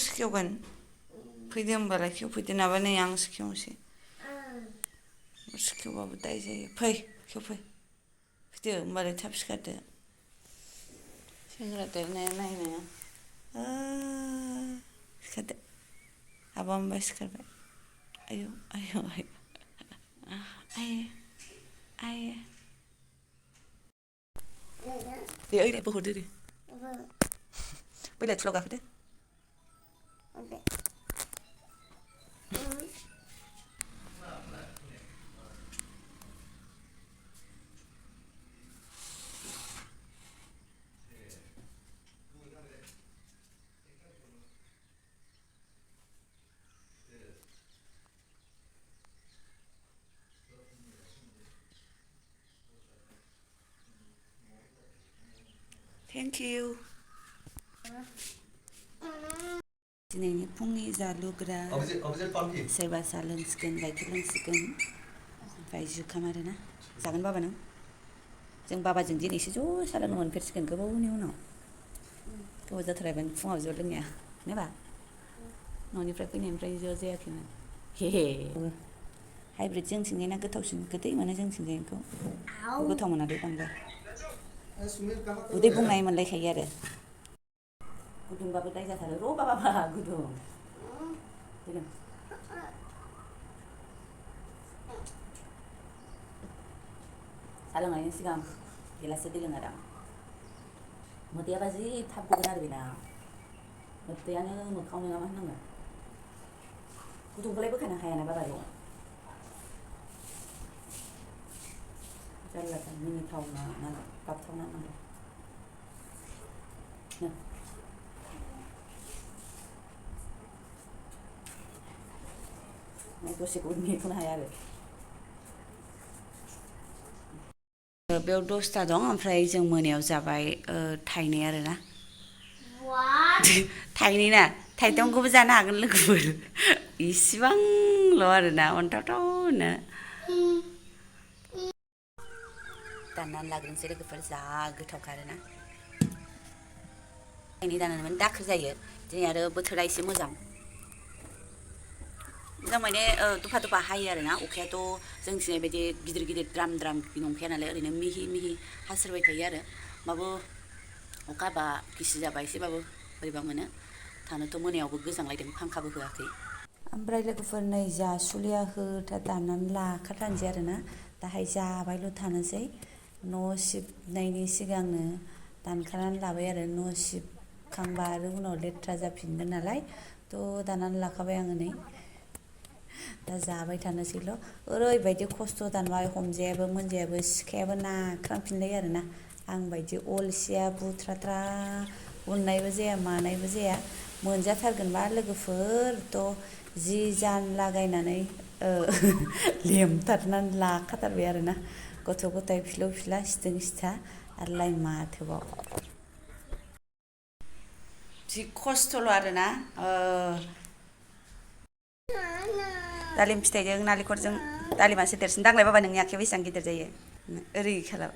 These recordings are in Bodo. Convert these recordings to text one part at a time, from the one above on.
खेवगोन फैदो होमबालाय खेवफैदो नाबा नै आंसो खेवनोसै मुसु खेवबाबो दाय जायो फै खेवफै फैदो होमबालाय थाब सिखारदो सेंग्रा देरनाया नायनाया सिखारदो आबा होमबा सिखारबाय आयौ आयौ आयौ आयौ आयौ दे ओइलाय बोहरदो दे बैलाय थुलाव गाखोदो थेंक इउ दिनैनि फुंनि जालुग्रा सोरबा साहा लोंसिगोन गाइखेर लोंसिगोन ओमफ्राय जुखाम आरोना जागोन बाबा नों जों बाबाजों दिनैसो ज' साहा लोंनो मोनफेरसिगोन गोबावनि उनाव गोबाव जाथारबाय फुङाव ज' लोंनाया नोबा न'निफ्राय फैनायनिफ्राय ज' जायाखैमोन हे हाइब्रिद जोंथिंजायना गोथावसिन गोदै मोनो जोंथिंजायनिखौ गोथाव मोनालै बांद्राय उदै बुंनाय मोनलायखायो आरो गुदुंबाबो दाय जाथारो र' बाबा गुदुं दोन साहा लोंनायनि सिगां गिलाससे दै लोङो आरो आं मोदैयाबा जि थाब गगोन आरो बेना मोदैयानो मोखाङाव नङा मा होननांगौ गुदुंखौलाय बोखानो हायाना बाबाजों जारलाथार मिनिथावना नालाय गाबथावना नालाय दसेखौ नेथ'नो हाया आरो बेयाव 10ता दं ओमफ्राय जों मोनायाव जाबाय थाइनै आरोना थाइनै ना थाइथामखौबो जानो हागोन लोगोफोर इसिबांल' आरोना अन्थावथावनो दाननानै लाग्रोनोसै लोगोफोर जा गोथावखा आरोना थाइनै दाननानै दाखोर जायो दिनै आरो बोथोरा एसे मोजां माने दफा दफा हायो आरोना अखायाथ' जोंथिंजाय बायदि गिदिर गिदिर द्राम द्राम नंखाया नालाय ओरैनो मिहि मिहि हास्रोबाय थायो आरो होमबाबो अखा हाबा गिसि जाबा एसेबाबो बोरैबा मोनो थानोथ' मोनायावबो गोजांलायदों फांखाबो होआखै ओमफ्राय लोगोफोर नै जासुलिया होथा दाननानै लाखाथारनोसै आरोना दाहाय जाबायल' थानोसै न' सिबनायनि सिगांनो दानखानानै लाबाय आरो न' सिबखांबा आरो उनाव लेथ्रा जाफिनगोन नालाय थ' दाननानै लाखाबाय आङो नै दा जाबाय थानोसैल' ओरैबायदि खस्थ' दानबाय हमजायाबो मोनजायाबो सिखायाबो नाख्रांफिनलायो आरोना आं बायदि अलसिया बुथ्राथ्रा उननायबो जाया मानायबो जाया मोनजाथारगोनबा लोगोफोरथ' जि जान लागायनानै लेमथारनानै लाखाथारबाय आरोना गथ' गथाय फिलौ फिला सिथों सिथा आरोलाय माथोबाव जि खस्थ'ल' आरोना दालिम फिथाइजों नालेंखरजों दालिमासो देरसिन दांलाय बाबा नोंनि आखाइया बेसेबां गिदिर जायो ओरै खालाम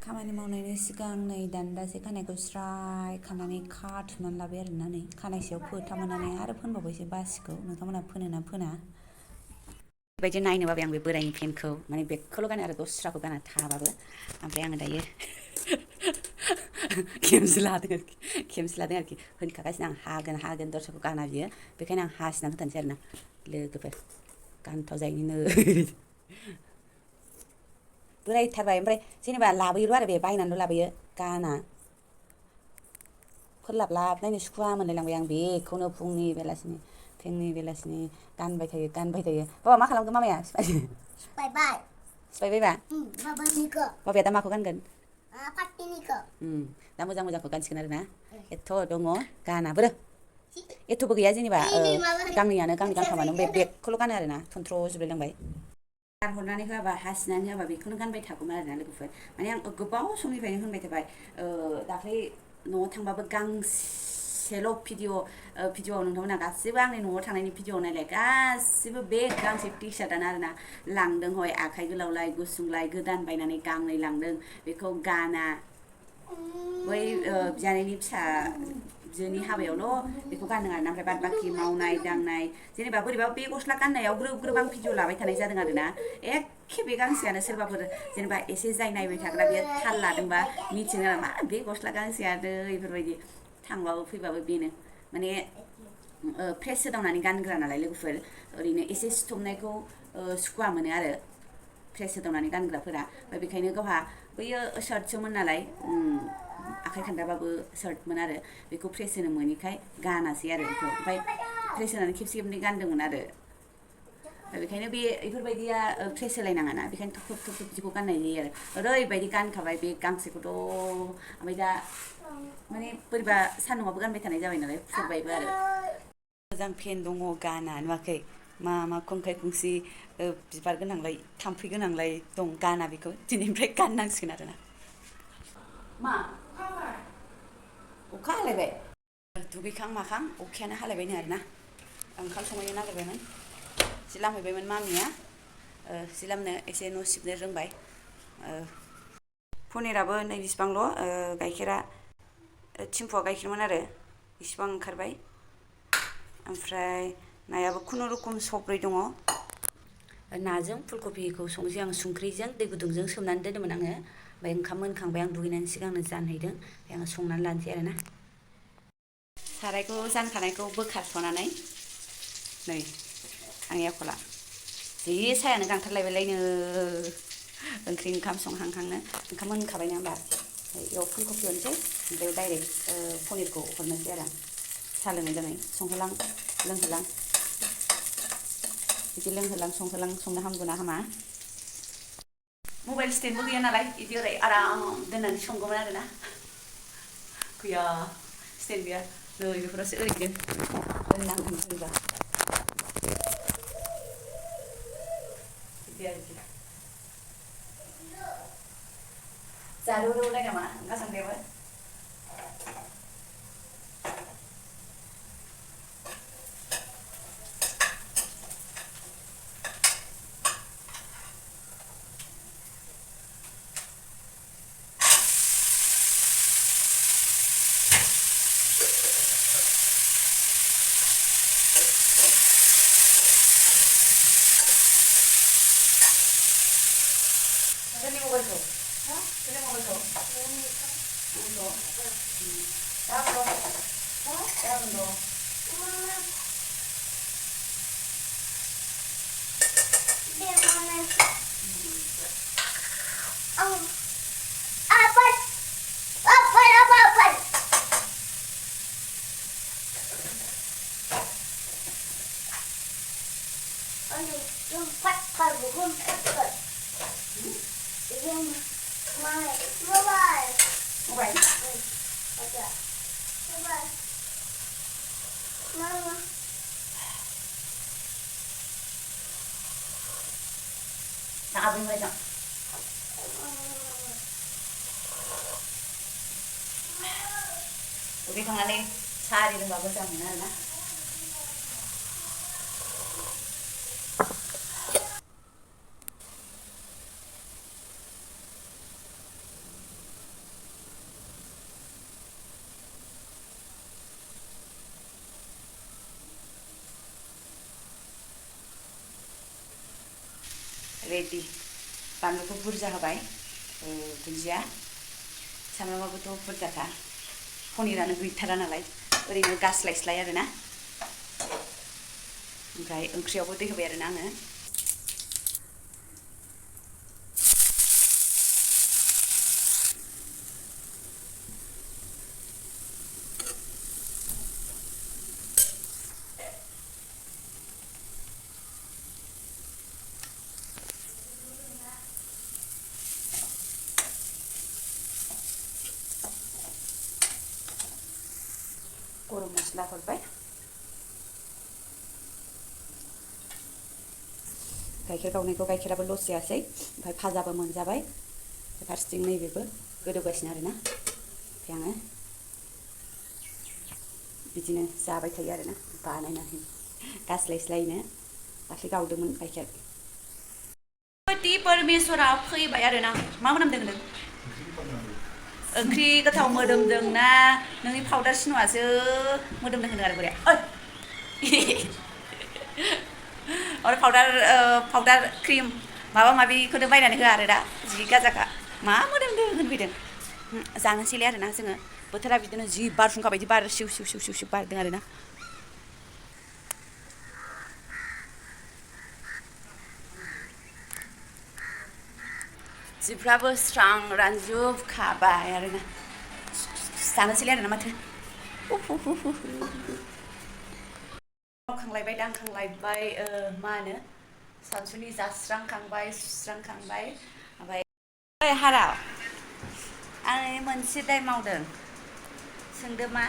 खामानि मावनायनि सिगां नै दान्दासे खानायखौ स्राय खानानै खाथुमनानै लाबाय आरोना नै खानाय सायाव फोथा मोननानै आरो फोनबावबायसो बासिखौ नोंथांमोनहा फोनो ना फोना बेबायदि नायनो बाबाय आं बे बोरायनि पेन्टखौ माने बेगखौल' गानो आरो दस्राखौ गाना थाबाबो ओमफ्राय आङो दायो खेमसो लादों आरोखि होनखागासिनो आं हागोन दस्राखौ गाना बियो बेखायनो आं हासिना होथारनोसै आरोना लोगोफोर गानथाव जायैनि नै बोरायथारबाय ओमफ्राय जेनेबा लाबोयोल' आरो बे बायनानैल' लाबोयो गाना फोरलाबलाब नायनो सुखुवा मोनलायलांबाय आं बेखौनो फुंनि बेलासिनि गानबाय थायो बाबा मा खालामगोन मामाया सिफायबायबा बाबाया दा माखौ गानगोन दा मोजांखौ गानसिगोन आरोना एथ' दङ गानाबो एथ'बो गैया जेनेबा गांनैयानो गांनै गांथामानो बे बेगखौल' गानो आरोना थन्थ्र'जोबलायलांबाय गानहरनानै होआबा हासिनानै होआबा बेखौनो गानबाय थागौमोन आरोना लोगोफोर माने आं गोबाव समनिफ्रायनो होनबाय थाबाय दाख्लै न'आव थांबाबो गांसे मोनसेल' भिडिअ नोंथांमोना गासिबो आंनि न'आव थांनायनि भिडिअ नायलाय गासिबो बे गांसे टि सार्टानो आरोना लांदों हय आखाइ गोलावलाय गुसुंलाय गोदान बायनानै गांनै लांदों बेखौ गाना बै बियानैनि फिसाजोनि हाबायावल' बेखौ गानदों आरोना ओमफ्राय बाद बाखि मावनाय दांनाय जेनेबा बोरैबा बे गस्ला गाननायाव ग्रोब ग्रोब आं भिडिअ लाबाय थानाय जादों आरोना एखे बे गांसेयानो सोरबाफोर जेनेबा एसे जाय नायबाय थाग्रा बेयो थाल लादोंबा मिथिगोन आरो मा बे गस्ला गांसेयानो बेफोरबायदि थांबाबो फैबाबो बेनो माने फ्रेस सोदावनानै गानग्रा नालाय लोगोफोर ओरैनो एसे सिथबनायखौ सुखुवा मोनो आरो फ्रेस सोदावनानै गानग्राफोरा ओमफ्राय बेखायनो गावहा बैयो शार्टसोमोन नालाय आखाइ खान्दाबाबो शार्टमोन आरो बेखौ फ्रेस होनो मोनिखाय गानासै आरो बेखौ ओमफ्राय फ्रेस होनानै खेबसे खेबनै गानदोंमोन आरो बेखायनो बे बेफोरबायदिया फ्रेस होलायनाङाना बेखायनो थुब थुब थुब बिदिखौ गाननाय जायो आरो ओरैबायदि गानखाबाय बे गांसेखौथ' ओमफ्राय दा माने बोरैबा सान्दुंआवबो गानबाय थानाय जाबाय नालाय फुरबायबो आरो मोजां फेन दङ गाना नुवाखै मा मा खंखाय खंसि बिबार गोनांलाय थाम्फै गोनांलाय दं गाना बेखौ दिनैनिफ्राय गाननांसिगोन आरोना मा अखा हालायबाय दुगैखां माखां अखायानो हालायबायनो आरोना ओंखाम संहैनो नागिरबायमोन जि लामहैबायमोन मामिया जि लामनो एसे न' सिबनो रोंबाय पनिराबो नै बिसिबांल' गाइखेरा थिम्फुआ गाइखेरमोन आरो इसिबां ओंखारबाय ओमफ्राय नायाबो खुनुरुखुम सब्रै दङ नाजों फुलकबिखौ संनोसै आं संख्रिजों दै गुदुंजों सोमनानै दोनदोंमोन आङो ओमफ्राय ओंखाम मोनखांबाय आं दुगैनायनि सिगांनो जानहैदों ओमफ्राय आङो संनानै लानोसै आरोना सारायखौ जानखानायखौ बोखारथ'नानै नै आंनि आखला जि सायानो गांथारलायबायलायनो ओंख्रि ओंखाम संहांहांनो ओंखाम मोनखाबाय ना होमबा बेयाव फुलकबि हरनोसै ओमफ्राय डाइरेक्ट पनिरखौ हरनोसै आरो साहा लोङै लोङै संहोलां लोंहोलां बिदि लोंहोलां संहोलां संनो हामगौ ना हामा मबाइल स्टेन्डबो गैया नालाय बिदि ओरै आराम दोननानै संगौमोन आरोना गैया स्टेन्ड गैया नै बेफोरावसो ओरैनो दोननांगोन बोरैबा बिदि आरोखि जारौ रौलाय नामा ओंखाम संनायाबो Sini mobile ko. Ha? Sini mobile ko. Ano? Tapos. Ha? Ano? Apple. Apple, apple. Ano? Yung patpal, yung patpal. Yung mobile. Mobile? Okay. Mobile. Mama. Nakabing mo ito. Ubi kang alay sari ng babasa mo na. Ready. बानलुखौ बुरजा होबाय दुन्दिया सामब्रामाबोथ' बुरजाखा पनिरानो गैथारा नालाय ओरैनो गास्लायस्लाय आरोना ओमफ्राय ओंख्रियावबो दै होबाय आरोना आङो गरम मस्ला हरबाय गाइखेर गावनायखौ गाइखेराबो लस जायासै ओमफ्राय भाजाबो मोनजाबाय फारसेथिं नैबेबो गोदौगासिनो आरोना ओमफ्राय आङो बिदिनो जाबाय थायो आरोना बानायनानै गास्लायस्लायनो दाख्लै गावदोंमोन गाइखेर पति परमेश्वरा फैबाय आरोना मा मोनामदों नों ओंख्रि गोथाव मोदोमदों ना नोंनि पाउडार सिन'आसो मोदोमदों होनो आरो बोराया ओमफ्राय पाउडार क्रिम माबा माबिखौनो बायनानै होआ आरो दा जि गाजाखा मा मोदोमदों होनफैदों जानोसैलै आरोना जोङो बोथोरा बिदिनो जि बारहुंखा बायदि बार सिउ सिउ सिउ सिउ सिउ बारदों आरोना जिफ्राबो स्रां रानजोबखाबाय आरोना जानोसैलै आरोना माथो मावखांलायबाय दांखांलायबाय मा होनो सानसुनि जास्रांखांबाय सुस्रांखांबाय ओमफ्राय ओइ हाराव आं मोनसे दाय मावदों सोंदो मा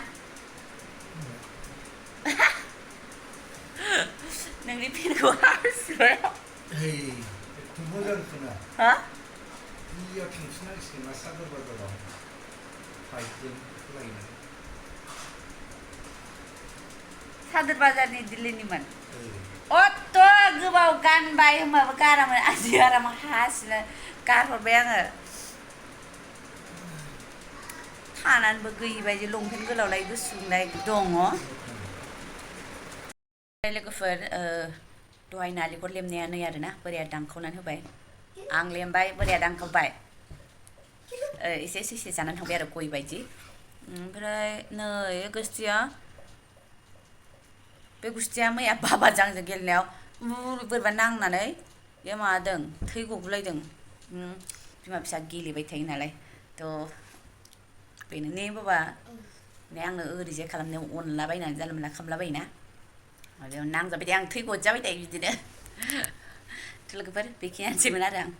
नोंनि पेनखौ हासिबाय हा 이어 정신을 쓰나 사들어보더라. 파이팅 플라이네. 사들 바자रनि दिल्लीनिमोन अत्त' गोबाव गानबाय होमबाबो गारामोन आजि आराम हासिनो गारहरबाय आङो थानानैबो गैयि बायदि लंपेन्ट गोलावलाय गुसुंलाय दङ लोगोफोर दहाय नालेंखर लेमनाया नै आरोना बोराया दानखावनानै होबाय आं लेमबाय बोराया दानखावबाय एसे एसे जानानै थांबाय आरो गय बायदि ओमफ्राय नै गुस्थिया बे गुस्थिया मैया बाबाजों आंजों गेलेनायाव बोरैबा नांनानै बे माबादों थै गगुलायदों बिमा फिसा गेलेबाय थायो नालाय थ' बेनो ने बाबा ने आंनो ओरैजाय खालामनायाव अनलाबायनानै जानला मोनला खालामलाबायोना बेयाव नांजाबाय थायो आं थै गजाबाय थायो बिदिनो लोगोफोर बेखिनियानोसैमोन आरो आं